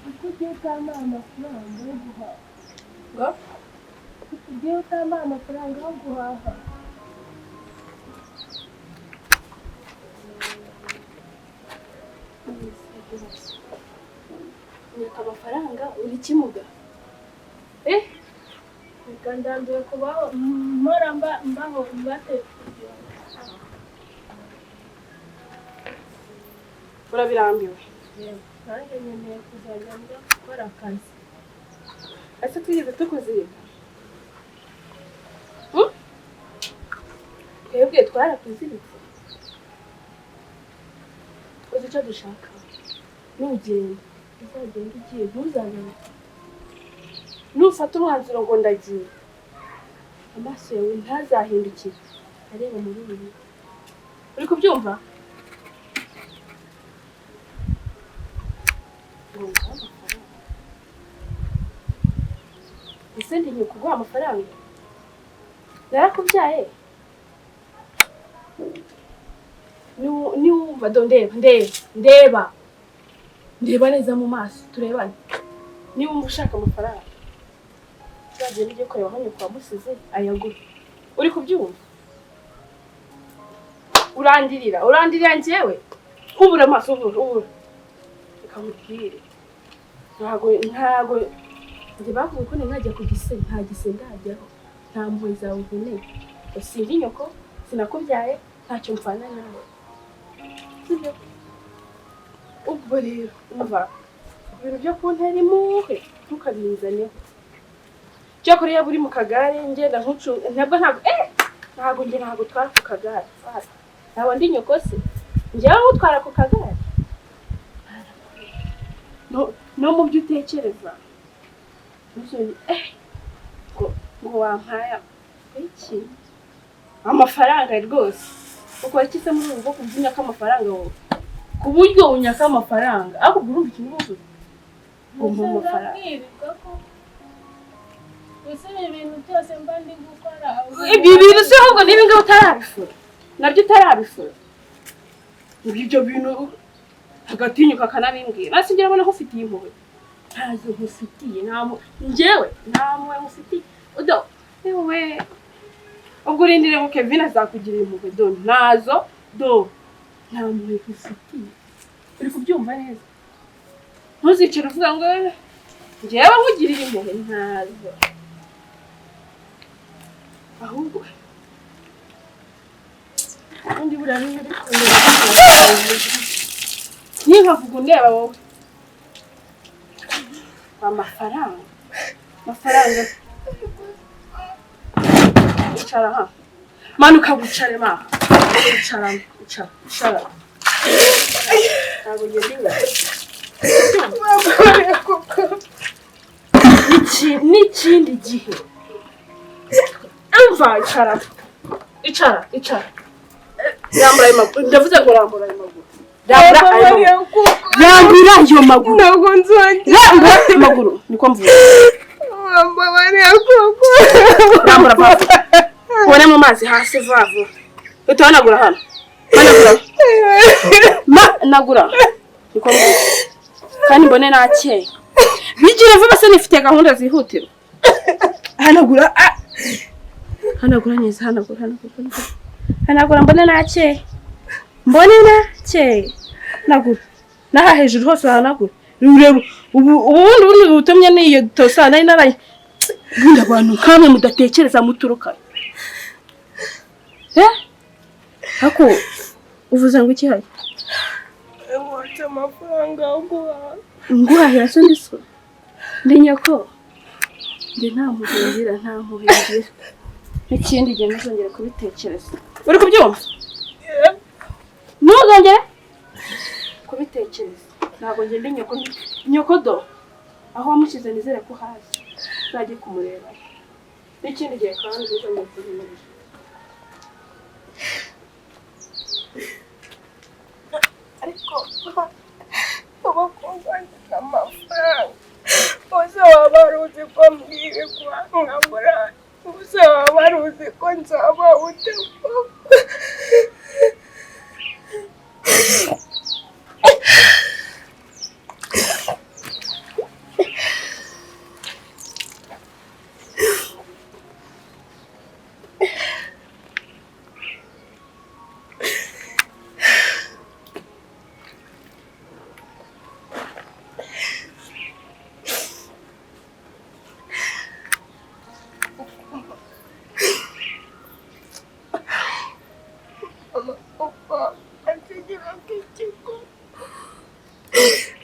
Kuko ugiye utampaye amafaranga yo guhaha. Ngo? Kuko ugiye utampaye amafaranga yo guhaha. Nyaka amafaranga uri kimuga. Eh? Reka ndambiwe kubaho mpora mbaho mbatera kugira. Urabirambiwe. Nanjye nkeneye kuzajya njya gukora akazi. Ese twigeze tukuzirika? Twebwe twarakuziritse. Uzi icyo dushaka? Nugenda, uzagenda ugiye, ntuzagaruke. Nufata umwanzuro ngo ndagiye, amaso yawe ntazahindukire areba muri ubu rugo. Uri kubyumva? Ngo nguhe amafaranga. Ese ntinya kuguha amafaranga? Narakubyaye. Niwumva do ndeba ndeba ndeba ndeba neza mu maso turebane. Niwumva ushaka amafaranga, uzagenda ujye kureba aho nyoko wamusize ayaguhe. Uri kubyumva? Urandirira, urandirira njyewe. Nkubura amaso, ubura, ubura. Reka nkubwire. Ntago ntago njye bavuga ko ntajya ku gise, nta gise ndajyaho. Nta mpuhwe zawe nkeneye. Sindi nyoko, sinakubyaye, ntacyo mpfana nawe. Sibyo? Ubwo rero umva ibintu byo kuntera impuhwe ntukabinzaneho. Cyakora iyo uri mu kagare ngenda nkucu ntabwo ntabwo ntabwo njye ntabwo utwara ku kagare. Ntabwo ndi nyoko se. Njyewe utwara ku kagare. No mu byo utekereza. Ngo wampaya iki? Amafaranga rwose. Ukora iki se muri ubu bwoko bw'unyaka amafaranga wowe? Ku buryo unyaka amafaranga, ariko ubwo urumva ikintu uvuze? Ngo mpa amafaranga. Ese ibi bintu byose mba ndi gukora. Ibi bintu se ahubwo niba ngaho utarabifura. Nabyo utarabifura. Ibyo bintu agatinyuka akanabimbwira. Nasi ngira abona ko ufitiye impuhwe. Ntazo nkufitiye, nta njyewe nta mpuhwe nkufitiye. Udo, ewe. Ubwo urindire ngo Kevin azakugirira impuhwe do ntazo do nta mpuhwe nkufitiye. Uri kubyumva neza? Ntuzicare uvuga ngo njyewe nkugirira impuhwe ntazo. Ahubwo undi buriya niba uri kundeba nkavuga undeba wowe. Amafaranga, amafaranga. Icara ha. Manuka wicare ma. Icara, icara, icara. Ntabwo ngenda inyuma. N'ikindi gihe. Umva icara. Icara, icara. Rambura ayo maguru. Ndavuze ngo rambura ayo maguru. Rambura ayo maguru. Rambura ayo maguru. Ntabwo nzongera. Rambura ayo maguru. Niko mvuze. Mbabarira koko. Rambura papa. Ubone mu amazi hasi vuba vuba. Uhita uhanagura hano. Hanagura. Managura. Niko mvuze. Kandi mbone nakeye. Bigire vuba se nifite gahunda zihutirwa. Hanagura. Hanagura neza, hanagura, hanagura. Hanagura mbone nakeye. Mbone nakeye. Hanagura. Naha hejuru hose hanagura. Ureba ubundi butumye niyo tosa nari naraye. Bundi abantu nkamwe mudatekereza muturuka. Hako uvuze ngo iki hayi? Watse amafaranga yo guhaha. Nguhahira se ndi so? Ndi nyoko. Njye nta mpuhwe ngira, nta mpuhwe ngira. N'ikindi gihe ntuzongere kubitekereza. Uri kubyumva? Ntuzongere kubitekereza. Ntabwo njye ndi nyoko. Nyoko do. Aho wamushyize nizere ko uhazi. Uzajye kumureba. N'ikindi gihe kandi ntuzongere kubimenya. Ariko abakobwa bafite amafaranga bose baba baruzi ko mbwirirwa nkabura, bose baba baruzi ko nzaba utapfa.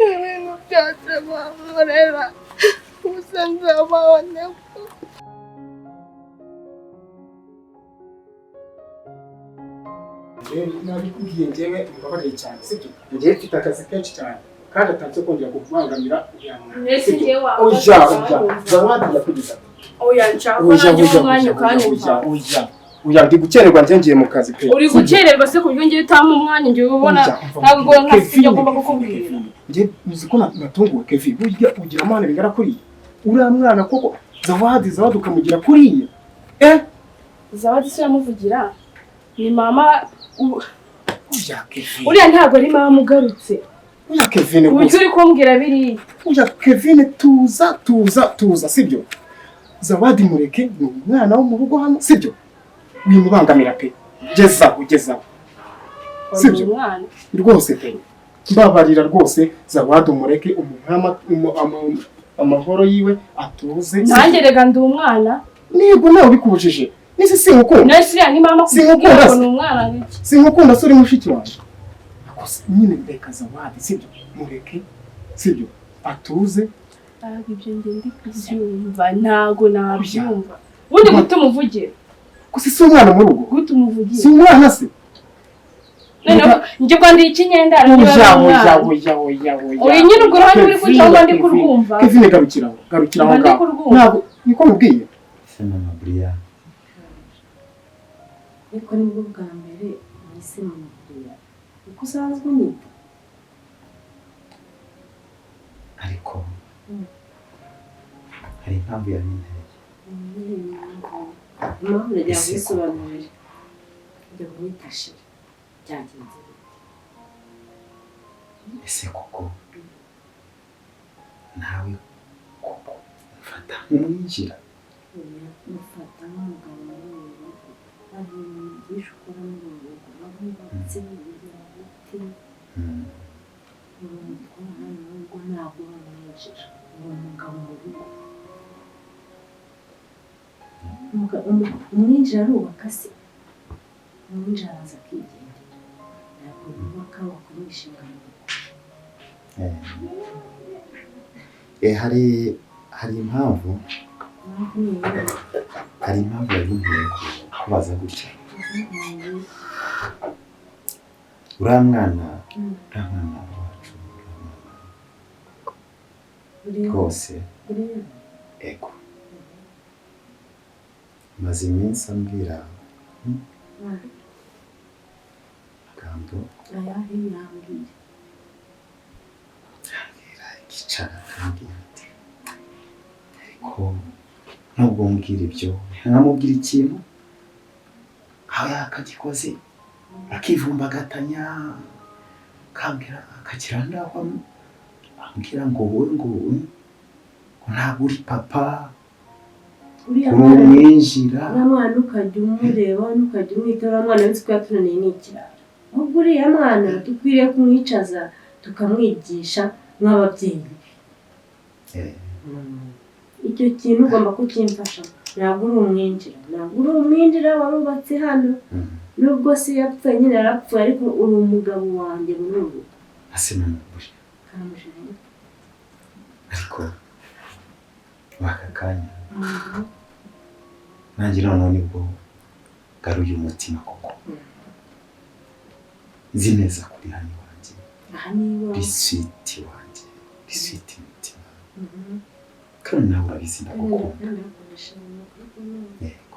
Ibintu byose bankorera gusa nzababona. Nabikubwiye njyewe mbabarire cyane, sibyo? Njyewe mfite akazi kenshi cyane kandi atanze kongera kukubangamira. Oya, Zawadi yakugize ati oya nshaka nanjye umwanya ukanyumva. Oya, ndi gukererwa njye ngiye mu kazi pe. Uri gukererwa se kubyo ngiye utampa umwanya ngiye ubona ntabwo nkafite ibyo ngomba kukubwira. Njye uzi ko natunguwe Kevin, burya ugira amana bingana kuriya. Uriya mwana koko Zawadi ukamugira kuriya. Zawadi se yamuvugira ni mama. Oya Kevin. Uriya ntabwo ari mama ugarutse. Oya Kevin rwose. Uri kumbwira biriya. Oya Kevin tuza tuza tuza, sibyo? Zawadi mureke ni umwana wo mu rugo hano, sibyo? Wimubangamira pe. Gezaho gezaho. Sibyo? Rwose pe. Mbabarira rwose Zawadi umureke umuhama amahoro yiwe atuze. Nanjye rega ndi umwana. Nigo nawe ubikubujije. Nisi sinkukunda. Nasi ya ni mama sinkukunda ni umwana ngiki. Sinkukunda suri mushiki wanje. Akose nyine reka Zawadi, sibyo? Mureke, sibyo? Atuze. Ntabwo ibyo nge ndi kubyumva, ntago nabyumva. Ubundi gute umuvugira? Kusi si umwana mu rugo. Gute umuvugira? Si umwana se. Noneho njye ubwo ndi ikinyendaro niba ari umwana. Oya oya oya. Oya nyine ubwo uruhande uri kucyumva ndi kurwumva. Kevin garukira aho ngaho. Ntabwo niko mubwiye. Se mama Brian. Ariko nibwo bwa mbere mwise mama Brian. Uko usanzwe unyita. Ariko hari impamvu yabinteye. Impamvu nagira ngo uyisobanurire. Njya kumwita Sheri. Byagenze bite? Ese koko nawe koko mfata nk'umwinjira? Mufata nk'umugabo muri uru rugo. Hari ibintu byinshi ukora muri uru rugo. Warubatse ugira gute? Uri umutwara mu rugo ntabwo uri umwinjira. Uri umugabo mu rugo. Umwinjira arubaka se? Umwinjira araza akigendera. Ntabwo yubaka wakora imishinga mu rugo. Hari impamvu. Hari impamvu yabinteye kubaza gutya. Uriya mwana wacu rwose ego maze iminsi ambwira amagambo ambwira ikicara akambwira ati ariko nubwo mbwira ibyo nkamubwira ikintu Aho yakagikoze akivumbagatanya akambwira akagira ndaho ambwira ngo wowe ngo ntabwo uri papa, Uriya uri mwana, umwinjira. uriya mwana ukajya umureba, ukajya umwitaho, uriya mwana wese ko yatunaniye ni ikirara. Ahubwo uriya mwana dukwiriye kumwicaza tukamwigisha nk'ababyeyi be. Icyo kintu ugomba kukimfasha. Ntabwo uri umwinjira, ntabwo uri umwinjira, warubatse hano. Nubwo se yapfuye nyine yarapfuye, ariko uri umugabo wanjye muri uru rugo. Ase mama, Kamushira. ariko waka kanya nanjye noneho nibwo ngaruye umutima, koko nzi neza kuri hano iwanjye. Aha ni iwawe. Uri sweet wanjye, uri sweet mutima, kandi nawe urabizi ndagukunda. Yego.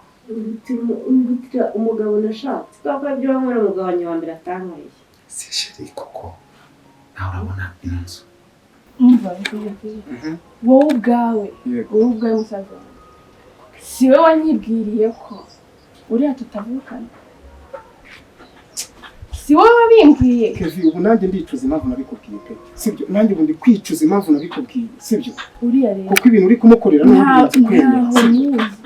Undutira umugabo nashatse, kubera ko ibyo wankorera umugabo wanjye wa mbere atankoreye. Si chérie, koko nawe urabona ino nzu. Umva nkubwire. Wowe ubwawe, wowe ubwawe musaza wanjye, si we wanyibwiriye ko uriya tutavukana? Si wowe wabimbwiye? Kevin, ubu nanjye ndicuza impamvu nabikubwiye pe, sibyo? Nanjye ubu ndi kwicuza impamvu nabikubwiye, sibyo? Uriya rero Kuko ibintu uri kumukorera n'ubundi ntaho birakwemera, ntaho sibyo? muzi,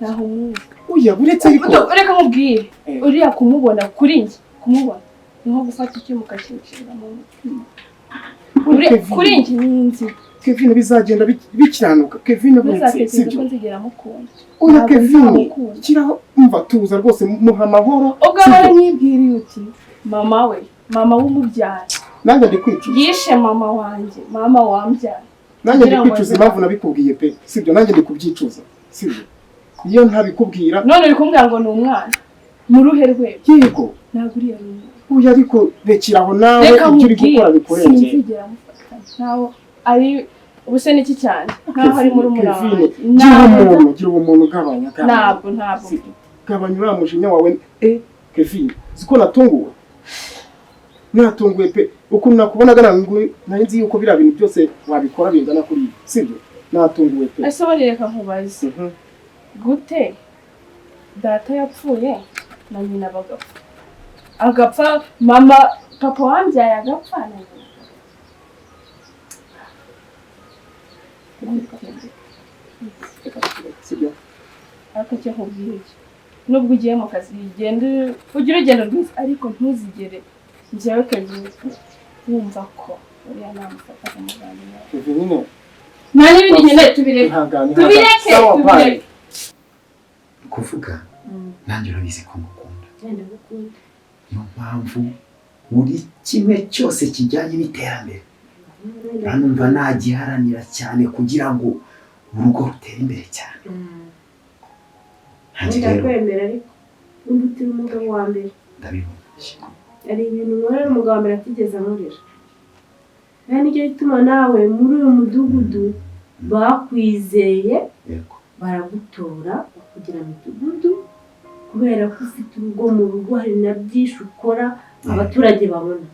ntaho muzi. Oya, buretse ariko. Reka nkubwire. Uriya kumubona, kuri njye kumubona ni nko gufata icyuma ukakinjira mu mutima. Kevin. Kuri njye ni inzira. Kevin, bizagenda bikiranuka Kevin, buretse. Ntuzatekereze Sibyo? ko nzigera mukunda. Oya. Ntabwo Kevin, nzamukunda. kiraho, umva, tuza rwose, muha amahoro. Ubwo Sibyo? waranyibwiriye uti mama we, mama w'umubyara Nanjye ndi kwicuza. yishe mama wanjye, mama wambyara. Nanjye ndi Kugira ngo kwicuza impamvu nabikubwiye pe, sibyo? Nanjye ndi kubyicuza, sibyo? Iyo ntabikubwira. None uri kumbwira ngo ni umwana mu ruhe rwego? Yego. Ntabwo uriya ari umwana. Oya, ariko rekera aho nawe. Reka Ibyo uri nkubwire, gukora bikurengera. sinzigera mufata ntaho ari ubuse n'iki cyane nkaho ari muri Kevin, wanjye. gira Ntabwo umuntu, gira ubumuntu, gabanya, gabanya. Ntabwo Sibyo? Gabanya uriya mujinya wawe. Kevin, siko natunguwe, natunguwe pe. Ukuntu nakubonaga ntabwo nari nzi yuko biriya bintu byose wabikora bingana kuriya, sibyo? Natunguwe pe. Ese ubundi reka nkubaze, gute data yapfuye na nyina bagapfa, agapfa mama, papa wambyaye agapfa na nyina agapfa? Sibyo? Ariko icyo nkubwiye cyo, nubwo ugiye mu kazi, ugende ugire urugendo rwiza, ariko ntuzigere, njyewe Kevin, wumva ko uriya namufata nkamuvandimwe. Kevin nyine. Nta n'ibindi nkeneye, tubireke. Ihangane. Tubireke. Sawa, bye. Tubireke. Ni ukuvuga nanjye urabizi ko ngukunda. Ndagukunda. Niyo mpamvu buri kimwe cyose kijyanye n'iterambere uranumva nagiharanira cyane kugira ngo urugo rutere imbere cyane. Nanjye rero Ndakwemera, ariko undutira umugabo wa mbere. Ndabibona. Hari ibintu nkorera umugabo wa mbere atigeze ankorera, kandi nicyo gituma nawe muri uyu mudugudu bakwizeye, baragutora bakugira midugudu, kubera ko ufite urugo mu rugo. Hari na byinshi ukora abaturage babona.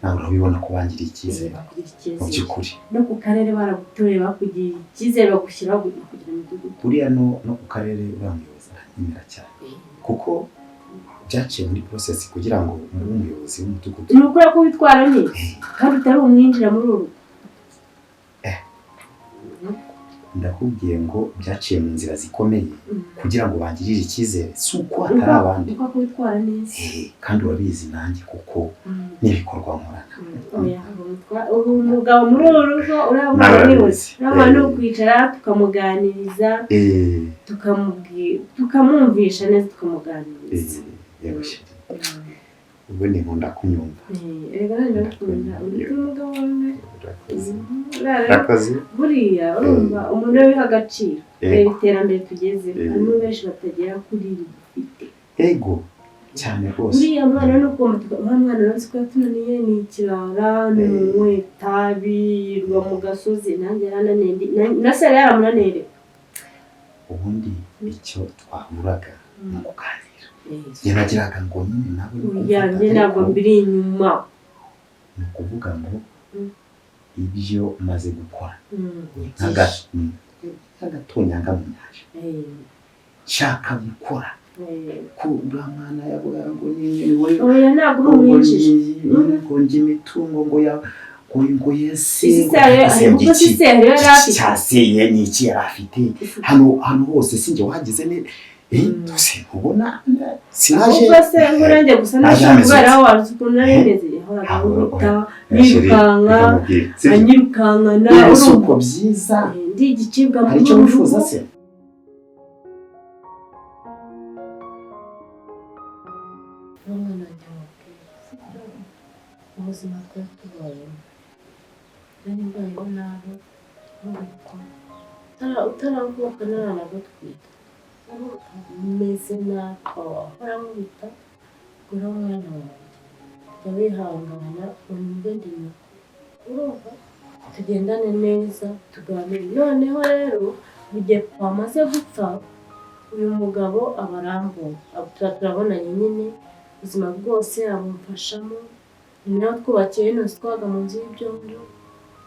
Nawe urabibona ko bangiriye icyizere. Bakugira Mu icyizere. by'ukuri. No ku karere baragutoreye, bakugiriye icyizere, bagushyiraho kugira midugudu. Buriya no ku karere uriya muyobozi aranyemera cyane, kuko byaciye muri process kugira ngo ube umuyobozi w'umudugudu. Ni ukuri ko witwara neza kandi utari umwinjira muri uru rugo. Ndakubwiye ngo byaciye mu nzira zikomeye kugira ngo bangirire icyizere, si uko hatari abandi. Uko witwara neza. Kandi urabizi nanjye kuko n'ibikorwa nkorana. Oya, uri umugabo muri uru rugo, uriya mwana Nawe ni we. urabizi. Uriya mwana ni ukwicara tukamuganiriza, tukamubwira, tukamwumvisha neza, tukamuganiriza. Yewe chérie, ubwo ni nkunda kunyumva. Erega nanjye ndagukunda, uri umugabo wawe. Urakoze. Uriya rero, Urakoze. buriya urumva umuntu we wiha agaciro. Reba iterambere tugezeho, harimo benshi batagera kuri iri dufite. Ego, cyane rwose. Uriya mwana no kumva, uriya mwana urazi ko yatunaniye, ni ikirara, ni umunywa itabi, yirirwa mu gasozi. Nanjye yarananiye, na se yari yaramunaniye. Ubundi icyo twahuraga ni ukuganira. Njye nagiraga ngo nyine nawe uri Oya, kumfata, njye ntabwo ariko mbiri inyuma. Ni ukuvuga ngo ibyo maze gukora nk'agatonyanga mu nyanja, nshaka gukora. Ko uriya mwana yavuga ngo ni we Oya, ntabwo uri umwinjiji. Ngo njye imitungo ngo ya ngo yese cyaseye ni iki yari afite hano hose sinjye wagize ne ubona sinaje ubwo se ngurange gusa kubera aho waruzi ukuntu nari meze yahoraga nkubita nirukanka anyirukankana urumva byiza ndi igicibwa hari icyo wifuza se? Ubuzima twari tubayemo nari mbayeho nabi nkubitwa utaravuka naranagutwita meze nabi wahora nkubita gura umwana wanjye jya wihangana unyumve ndi nyoko urumva tugendane neza tuganire. Noneho rero mu gihe twamaze gupfa uyu mugabo aba arambuye turabonanye nyine ubuzima bwose abumfashamo. Ni nawe twubakiye ino nzu twabaga mu nzu y'ibyondo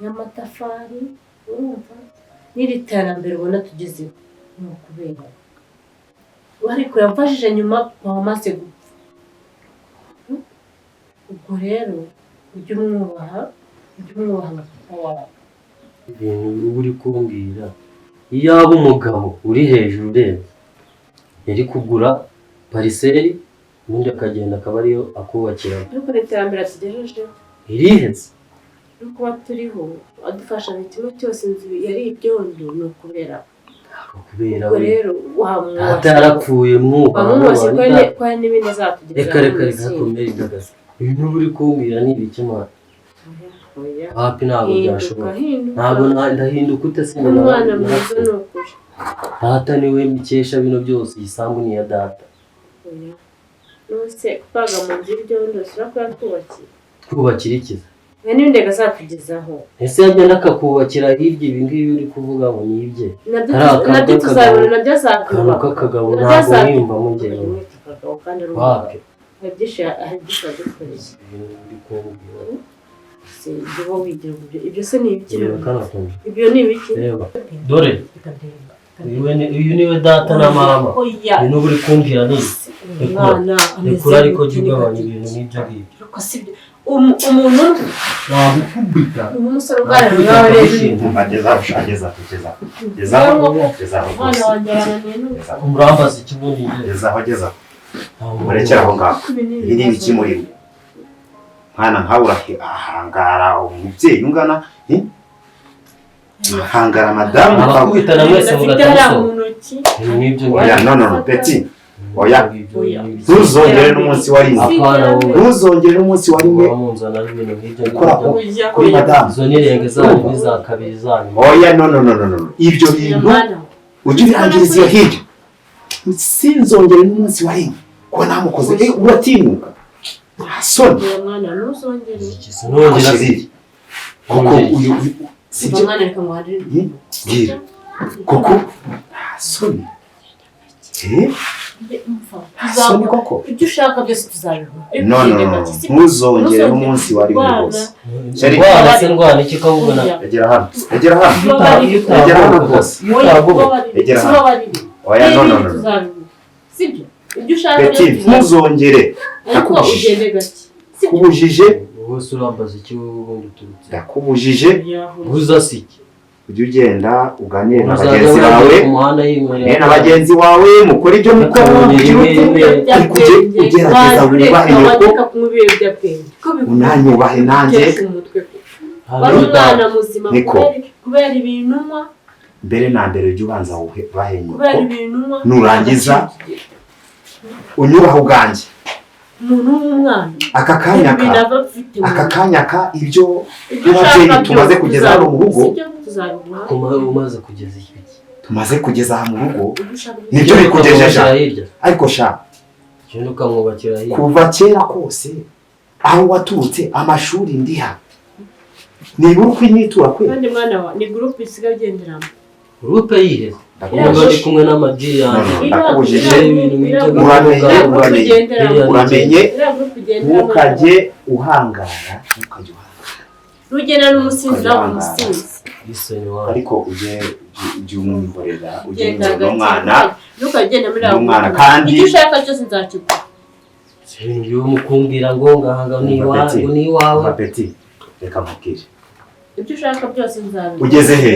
y'amatafari urumva n'iri terambere ubona tugezeho ni ukubera ariko yamfashije nyuma wamaze gupfa. Ubwo rero ujye umwubaha nka papa wawe. Ibintu uba uri kumbwira iyo aba umugabo uri hejuru urenze yari kugura pariseri ubundi akagenda akaba ariyo akubakira. Ariko iterambere atugejejeho irihetse no kuba turiho adufasha buri kimwe cyose. Inzu yari ibyondo ni ukubera kubera ubwo rero data yarapfuye wamwubashye ko hari n'ibindi azatugezaho. Reka reka reka kumera indagazi ibintu uba uri kumbwira ni ibiki mwana? Hapi ntabwo byashoboka, ntabwo ndahinduka ute se? Umwana mwiza ni ukuri. Data niwe mukesha bino byose, igisambu ni iya data. Nose kubaga mu nzu y'ibyondo sura ko yatwubakiye. Twubakira ikiza nka n'ibindi azatugezaho. Ese yagenda akakubakira hirya ibi ngibi uri kuvuga ngo ni ibye? Nabyo tuzabona, nabyo azakubaka. Akantu k'akagabo ntabwo wiyumvamo njyewe. Wapi? Hari byinshi adukoreye. Ibyo se ni ibiki? Ibyo ni ibiki? Dore uyu niwe data na mama. Ibintu uri kumbwira ni rekura, ariko jya ugabanya ibintu nk'ibyo ngibyo. Umuntu nagukubita umusore umurambaza ikibundi gezaho murekere aho ngaho. Ibi ni ibiki murimo mwana nkawe urahangara umubyeyi ungana hangara madamu abakubitana mwese mugatamuso. Oya no no no Peti, oya ntuzongere n'umunsi wa rimwe, ntuzongere n'umunsi wa rimwe ukora kuri madamu. Izo nirenge zanyu n'iza kabiri zanyu. Oya no no no no no ibyo bintu ujye ubirangiriza iyo hirya. Sinzongere n'umunsi wa rimwe kuba namukoze. Uratinyuka nta soni kuko uyu sibyo bwira kuko nta soni soni koko ibyo ushaka byose tuzabibona. No no no ntuzongere n'umunsi wa rimwe rwose. Ndwara se ndwara iki kawubona? Egera hano, egera hano, egera hano rwose, egera hano. Oya no no no sibyo ibyo ushaka Peti, ntuzongere. Ndakubujije. Wese urambaza iki ubundi uturutse? Ndakubujije. Uza si iki? Ujye ugenda uganire na bagenzi bawe, na bagenzi bawe mukora ibyo mukora, ariko ujye ugerageza wubahe nyoko, unanyubahe nanjye. Wari umwana muzima kubera ibintu unywa. Mbere na mbere ujye ubanza wubahe nyoko, nurangiza unyubahe ubwanjye. Umuntu w'umwana aka kanya ka ibyo ababyeyi tumaze kugeza hano mu rugo, umaze kugeza iki tumaze kugeza aha mu rugo nibyo bikugejeje. Ariko sha kuva kera kose aho waturutse amashuri ndiha nibura uko inyitura kwe. Kandi mwana wa ni groupe isigaye ugenderamo. Groupe yihe? Ubwo ndi kumwe n'amaji yanjye. Ndakubujije, uramenye ntukajye uhangara, ntukajye uhangara. Rugena n'umusinzi nawe umusinzi. Listen wawe. Ariko ujye ujye umwihorera, ujye Genda umwihorera n'umwana. Ntukagende muri abo N'umwana bantu. kandi- Icyo ushaka cyose nzakiguha. Ibintu byo mukumbwira ngo ngaha ngo ni iwawe, ngo ni iwawe. Peti, reka nkubwire. Ibyo ushaka byose nzabiguha. Ugeze he?